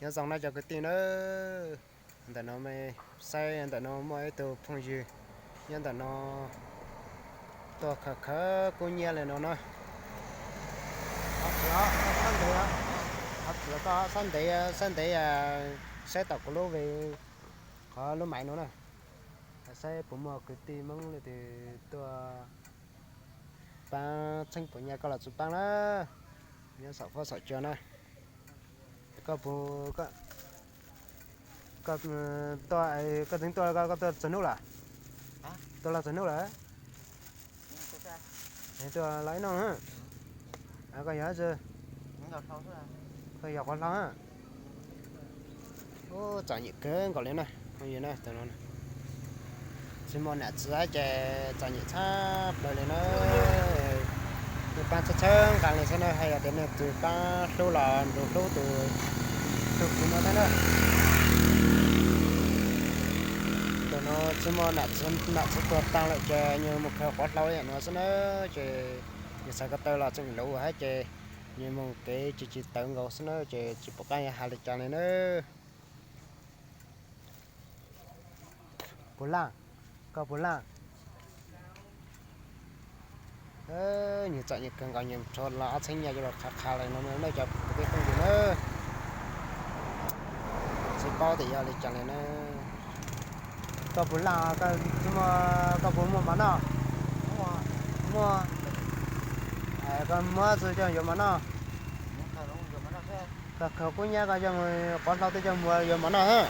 Nyob zoo no cov kwv tij na, ntawm no saib ntawm no muaj ib tug phooj ywg nyob ntawm no tuaj khaws khaws kub nyiab li no na. Qhov txwv koj sab ntev, sab ntev saib tom kuv lub ve, qhov lub maiv no na, saib puas muaj kwv tij Hmoob leej twg tuaj paab txheeb puas nyiaj koj los txug paab na, nyob saum fuab saum cua na. Koj puas, koj, koj tseem tuaj, koj tuaj txug hnub lawm? Tuaj los txug hnub lawm? Tuaj los ib hnub. Koj yog dab tsi? Koj yog quav hlau a? Ub, txom nyem kawg nkaus li na, phooj ywg na, tus no tsis muaj nam txiv ces txom nyem tshaj plaws li na. Nws paab txhawb txhawb nqaa li xwb na, haj yog tias nws txwv paab hlub los nrug hlub tus tug kwv no thiab na. Tus no tsis muaj nam txiv tuag taag lawm ces nws mus khaws quav hlau li no xwb na, ces nws xav ko taw los tseem luv hab ces nws mus kev tsis tsis tawv nkaus xwb na, ces tsis pom qab yuav has li cas li na. Puas laaj? Koj puas laaj? Nws txom nyem kawg nkaus, nws rho los ob txheeb nyiaj coj los qhav qhav li no na cov kwv tij phooj ywg na. Tsis paub tias yog li cas li na. Koj puas laaj, koj puas muaj mov noj? Muaj. Koj muab txug coj yuav mov noj. Koj khaws kub nyiab koj coj mus, quav hlau twb coj mus yuav mov noj.